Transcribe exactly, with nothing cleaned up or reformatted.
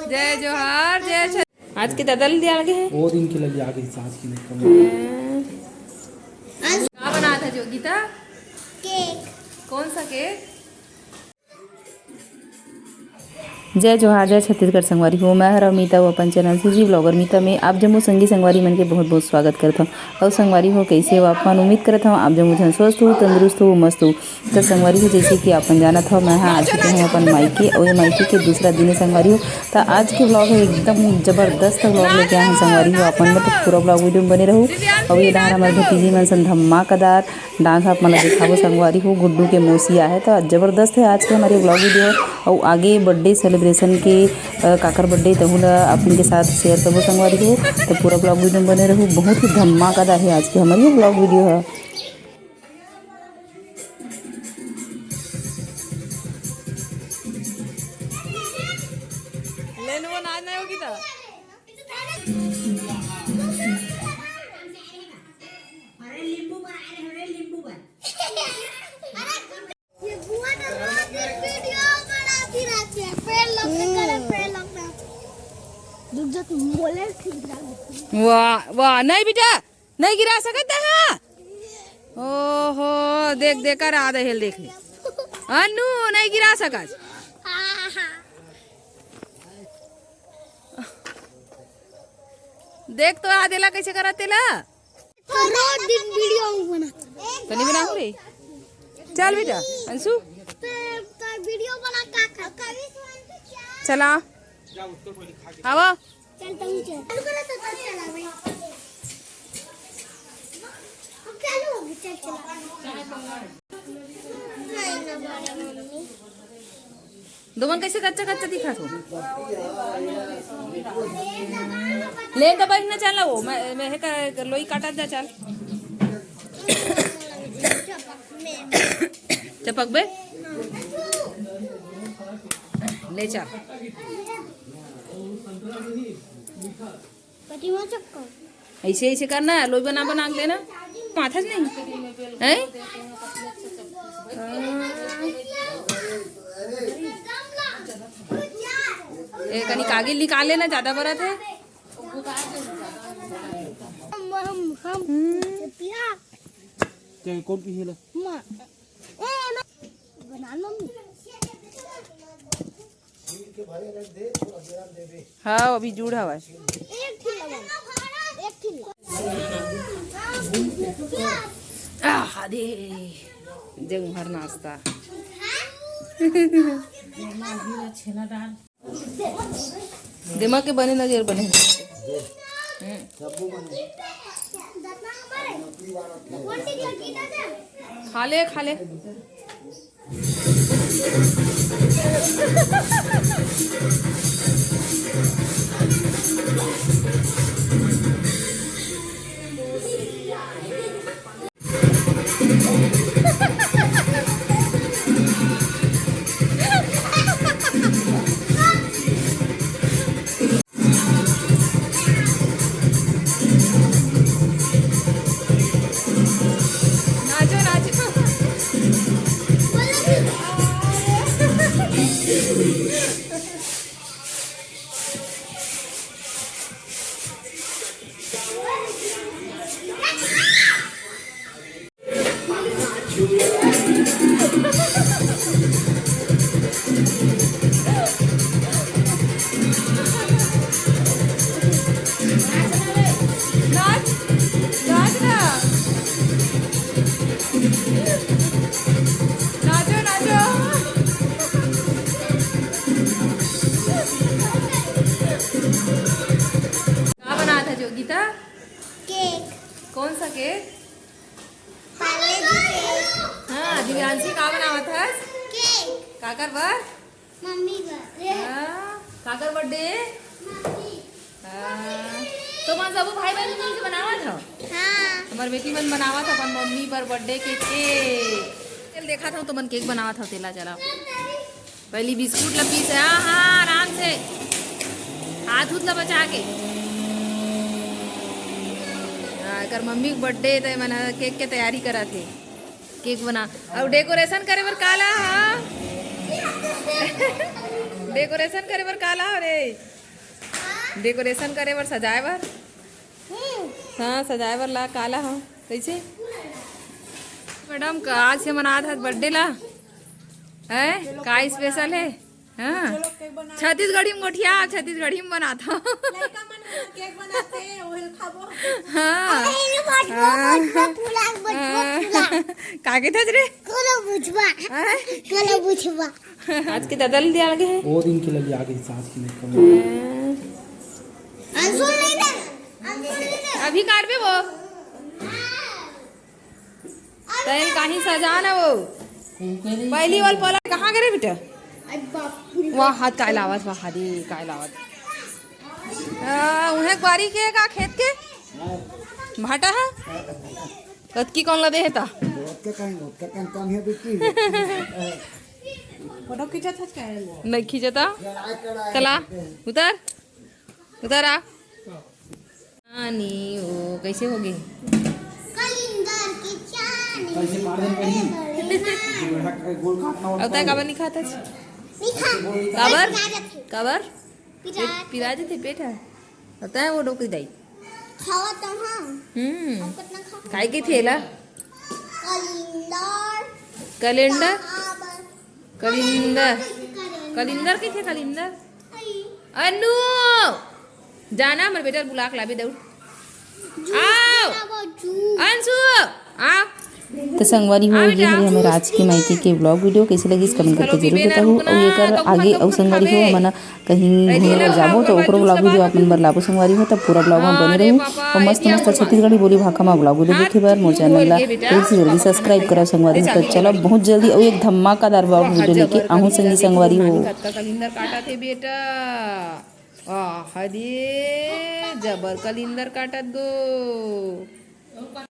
जय जोहार, जय छत्तीसगढ़। आज के दादा ले दिया लगे है। वो दिन के लिए आ गई सांस की नहीं कमी। का बना था जो गीता? केक। कौन सा केक? जय जोहार, जय छत्तीसगढ़ संगवारी हो। मैं हर अमिता, वो अपन चैनल सीजी ब्लॉगर मीता में आप जम्मो संगी संगवारी मन के बहुत बहुत स्वागत करत हूँ। और संगवारी हो, कैसे हो आप मन? उम्मीद करत हूँ आप जम्मो झन स्वस्थ हो, तंदुरुस्त हो, मस्त हो। तो संगवारी हो, जैसे कि आप मन जानत हो, मैं हाँ आ चुके हैं अपन मायके, और ये मायके के दूसरा दिन है संगवारी हो। तो आज के ब्लॉग है एकदम जबरदस्त ब्लॉग लेके आए हैं संगवारी हो। आप मन मतलब पूरा ब्लॉग वीडियो में बने रहो। और ये डहार हमारे भतीजी मन सन धमाकेदार डांस आप मन ला दिखाबो संगवारी हो। गुड्डू के मौसी आहे तो जबरदस्त है आज के हमारे ब्लॉग वीडियो। और आगे बर्थडे सेलिब्रेशन के अ, काकर बर्थडे तहू ला आप मन के साथ शेयर करबो संगवारी हो। तो पूरा ब्लॉग वीडियो में बने रहो, बहुत ही धमाकेदार है आज के हमारे ब्लॉग वीडियो है। लेन वो नाच नहीं होगी तो। अरे नींबू पर, अरे, अरे नींबू पर। ये बुआ तो रोज एक वीडियो बनाती रहती है, पेड़ लोग ने करे, पेड़ लोग ने। रुक जा, तुम बोले फिर गिरा देती हूँ। वाह, वाह, नहीं बेटा, नहीं गिरा सकत है, हाँ? ओहो, देख, देख कर आ दे हेल, देख ले। अनु, नहीं गिरा सकत। हाँ, हाँ। देख तो आ देला कैसे करत तेला। तो रोज दिन वीडियो बनाता। तो नहीं बनाऊंगी। चल बेटा, अंशु। तो, तो वीडियो बना का कर? चला। आवा। चल तुम चल। चालू करो तो चल चला भाई। अब चालू हो गई, चल चला। दोमन कैसे कच्चा कच्चा दिखा तो। ले तो बैठ ना चला वो, मैं, मैं है का लोई काटा जा चल। चपक बे। ले चल। कटिंग चक्कर। ऐसे, ऐसे करना है, लोई बना, बना के लेना। माथा से नहीं। हैं? ए, कनी कागिल निकाल लेना, ज्यादा बड़ा थे। हम, हम, हम। हम्म। पिया। क्या, कौन पी है ला? माँ। ए, मैं बना लो मम्मी। हाँ, अभी जुड़ हवा है। एक ठिल्ला बना, एक ठिल्ला। आह, दे। जंगहर नाश्ता। छेना डाल। दिमाग के बने नजर बने। हम्म। खा ले, खा ले। नाच, नाच ना। नाचो, नाचो। का बनावत है जो गीता? केक। कौन सा केक? पार्ले जी केक। हाँ, दिव्यांशी का बनावत हस? केक। काकर बर? मम्मी बर। हाँ, काकर बर्थडे? मम्मी। हाँ, तो मन सबो भाई बहन मिलके बनावत हव? हाँ। हमर बेटी मन बनावत हव अपन मम्मी बर बर्थडे के केक। चल देखत हव तो मन केक बनावत हव, तेला चला। पहली बिस्कुट ला पीस, हाँ, हाँ, आराम से। हाथ उथ ला बचा के। हाँ, एकर मम्मी के बर्थडे, त मन केक के तैयारी करत हे। केक बना। अउ डेकोरेशन करे बर का ला हा? डेकोरेशन करे बर का ला हा रे? डेकोरेशन करे बर, सजाए बर। हाँ, सजाए बर ला का ला हा? कैसे? मैडम का आज से मनात हस बर्थडे ला? हैं, का स्पेशल है? हाँ। छत्तीसगढ़ी में गोठिया, छत्तीसगढ़ी में बनात हव। लइका मन ह केक बनाथे, ओहे ल खाबो। हाँ। अरे, ये बटुआ, हाँ। बटुआ, पुलाव, बटुआ, हाँ। पुलाव। का कहिथस रे? कोलो बुझवा। हाँ? कोलो बुझवा। आज के दादा ल दिया लगे है। वो दिन के लिए आगे साथ में कम। हाँ। अंशुल नहीं दे, अंशुल नहीं दे। अभी काटबे वो। तैं कहीं सजा ना वो। पहली वाल पलक कहाँ गे रे बेटा? वाह, हाथ काय लावत, वाह रे, काय लावत। आ, उहें बारी के का खेत के? भाटा है? कतकी कौन ला दे है ता? ओतका कहीं, ओतका कहीं कम है, बिट्टी। फोटो खींचत हस का? नहीं खींचता। चला, उतर। उधर आ। चानी, ओ, कैसे हो गए? कलिंदर की चानी। कैसे मार दे बड़ी? बड़े बड़े ना। गोल काटना होता अब तय है। काबर नहीं खाता? नहीं खा। काबर? पिरा जाथे। काबर? पिरा पेट पिरा देथे, पेट है। पता है वो डोकरी दाई। खावा तो हाँ। हम्म। अब कितना खा? काय के थेला? कलिंदर। कलिंदर? कलिंदर। कलिंदर कइसे कलिंदर? अनु! जाना, हमर बेटा ल बुला के लाबे, दौड़। आओ! अंशु! आओ! तो संगवारी हो, ये हरे हमर आज के मायके के vlog video। कैसे लगिस, comment करके जरूर बताहू। अउ एकर आगे अउ संगवारी हो, हमन कहीं घूमे बर जाबो, तो ओकरो vlog video आप मन बर लाबो संगवारी हो। तब पूरा vlog में बने रहू अउ मस्त मस्त छत्तीसगढ़ी बोली भाखा में vlog video देखे बर मोर channel ला जल्दी से जल्दी subscribe करव संगवारी हो। तो चलो, बहुत जल्दी अउ एक धमाकेदार vlog video लेके आहूँ संगी संगवारी हो। कलिंदर काटत हे बेटा। आह रे, जबर कलिंदर काटत गो।